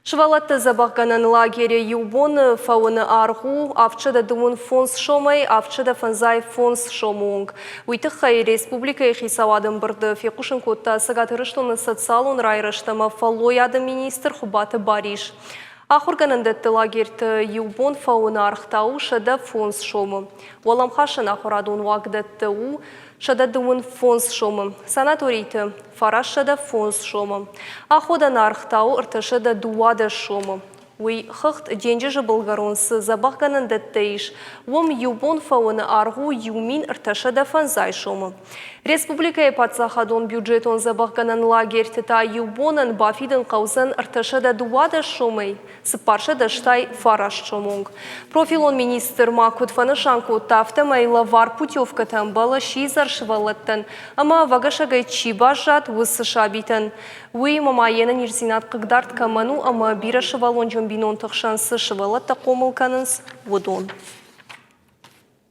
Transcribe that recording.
Сывӕллӕтты дзӕбӕхгӕнӕн лагеры иу боны фӕуыны аргъ у 725 сомӕй 755 сомы онг. Уый тыххӕй республикӕйы хицауады ӕмбырды фехъусын кодта Цӕгат Ирыстоны социалон райрӕзт ӕмӕ фӕллойады министр Хуыбаты Барис. Ахуыргӕнӕндӕтты лагерьты иу бон фӕуыны аргъ та у 105 сомы. Уӕлӕмхасӕн ахуырадон уагдӕтты у 125 сомы. Санаторийты 905 сомы. Аходӕн аргъ та у 312 сомы. Уый хыгъд денджызы былгӕрон цы дзӕбӕхгӕнӕндӕттӕ ис, уым иу бон фӕуыны аргъ у 1350 сомы. Республикӕйы паддзахадон бюджетон дзӕбӕхгӕнӕн лагерьты та иу бонӕн бафидын хъӕудзӕн 312 сомӕй 489 сомы онг. Профилон министр ма куыд фӕнысан кодта, афтӕмӕй лӕвар путевкӕтӕ ӕмбӕлы сидзӕр сывӕллӕттӕн ӕмӕ ӕвӕгӕсӕгӕй чи баззад, уыцы сабитӕн. Уыимӕ ма йе нӕниздзинад хъыгдард кӕмӕн у ӕмӕ бирӕсывӕллонджын бинонты хсӕн цы сывӕллӕттӕ хъомыл кӕнынц, уыдон.